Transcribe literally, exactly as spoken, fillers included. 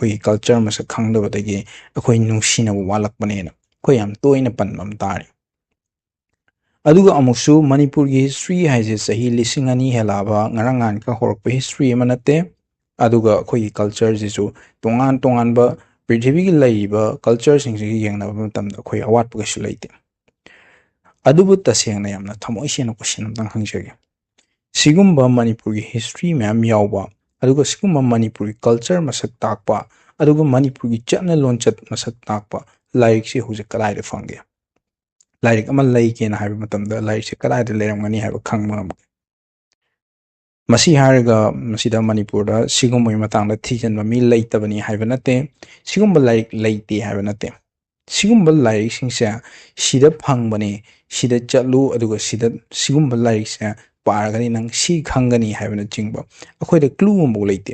ꯑꯩꯈꯣꯏꯒꯤ ꯀꯜꯆꯔ ꯃꯁꯛ ꯈꯪꯗꯕꯗꯒꯤ ꯑꯩꯈꯣꯏ ꯅꯨꯡꯁꯤꯅꯕ ꯋꯥꯠꯂꯛꯄꯅꯦꯅ ꯑꯩꯈꯣꯏ ꯌꯥꯝ ꯇꯣꯏꯅ ꯄꯟꯕ ꯑꯃ ꯇꯥꯔꯤ꯫ ꯑꯗꯨꯒ ꯑꯃꯨꯛꯁꯨ ꯃꯅꯤꯄꯨꯔꯒꯤ ꯍꯤꯁꯇ꯭ꯔꯤ ꯍꯥꯏꯁꯦ ꯆꯍꯤ ꯂꯤꯁꯤꯡ ꯑꯅꯤ ꯍꯦꯜꯂꯛꯑꯕ ꯉꯔꯥꯡ ꯅꯍꯥꯟ ꯈꯛ ꯍꯧꯔꯛꯄ ꯍꯤꯁꯇ꯭ꯔꯤ ꯑꯃ ꯅꯠꯇꯦ꯫ ꯑꯗꯨꯒ ꯑꯩꯈꯣꯏꯒꯤ ꯀꯜꯆꯔꯁꯤꯁꯨ ꯇꯣꯉꯥꯟ ꯇꯣꯉꯥꯟꯕ ꯄ꯭ꯔꯤꯊꯤꯕꯤꯒꯤ ꯂꯩꯔꯤꯕ ꯀꯜꯆꯔꯁꯤꯡꯁꯤꯒ ꯌꯦꯡꯅꯕ ꯃꯇꯝꯗ ꯑꯩꯈꯣꯏ ꯑꯋꯥꯠꯄ ꯀꯩꯁꯨ ꯂꯩꯇꯦ꯫ ꯑꯗꯨꯕꯨ ꯇꯁꯦꯡꯅ ꯌꯥꯝꯅ ꯊꯃꯣꯏ ꯁꯦꯡꯅ ꯀꯣꯏꯁꯟ ꯑꯝꯇꯪ ꯍꯪꯖꯒꯦ꯫ ꯁꯤꯒꯨꯝꯕ ꯃꯅꯤꯄꯨꯔꯒꯤ ꯍꯤꯁꯇ꯭ꯔꯤ ꯃꯌꯥꯝ ꯌꯥꯎꯕ, ꯑꯗꯨꯒ ꯁꯤꯒꯨꯝꯕ ꯃꯅꯤꯄꯨꯔꯒꯤ ꯀꯜꯆꯔ ꯃꯁꯛ ꯇꯥꯛꯄ, ꯑꯗꯨꯒ ꯃꯅꯤꯄꯨꯔꯒꯤ ꯆꯠꯅ ꯂꯣꯟꯆꯠ ꯃꯁꯛ ꯇꯥꯛꯄ ꯂꯥꯏꯔꯤꯛꯁꯤ ꯍꯧꯖꯤꯛ ꯀꯗꯥꯏꯗ ꯐꯪꯒꯦ? ꯂꯥꯏꯔꯤꯛ ꯑꯃ ꯂꯩꯒꯦꯅ ꯍꯥꯏꯕ ꯃꯇꯝꯗ ꯂꯥꯏꯔꯤꯛꯁꯦ ꯀꯗꯥꯏꯗ ꯂꯩꯔꯝꯒꯅꯤ ꯍꯥꯏꯕ ꯈꯪꯕ ꯉꯝꯒꯦ? ꯃꯁꯤ ꯍꯥꯏꯔꯒ ꯃꯁꯤꯗ ꯃꯅꯤꯄꯨꯔꯗ ꯁꯤꯒꯨꯝꯕꯒꯤ ꯃꯇꯥꯡꯗ ꯊꯤꯖꯤꯟꯕ ꯃꯤ ꯂꯩꯇꯕꯅꯤ ꯍꯥꯏꯕ ꯅꯠꯇꯦ, ꯁꯤꯒꯨꯝꯕ ꯂꯥꯏꯔꯤꯛ ꯂꯩꯇꯦ ꯍꯥꯏꯕ ꯅꯠꯇꯦ꯫ ꯁꯤꯒꯨꯝꯕ ꯂꯥꯏꯔꯤꯛꯁꯤꯡꯁꯦ ꯁꯤꯗ ꯐꯪꯕꯅꯤ, ꯁꯤꯗ ꯆꯠꯂꯨ, ꯑꯗꯨꯒ ꯁꯤꯗ ꯁꯤꯒꯨꯝꯕ ꯂꯥꯏꯔꯤꯛꯁꯦ ꯄꯥꯔꯒꯗꯤ ꯅꯪ ꯁꯤ ꯈꯪꯒꯅꯤ ꯍꯥꯏꯕꯅꯆꯤꯡꯕ ꯑꯩꯈꯣꯏꯗ ꯀ꯭ꯂꯨ ꯑꯃꯐꯥꯎ ꯂꯩꯇꯦ꯫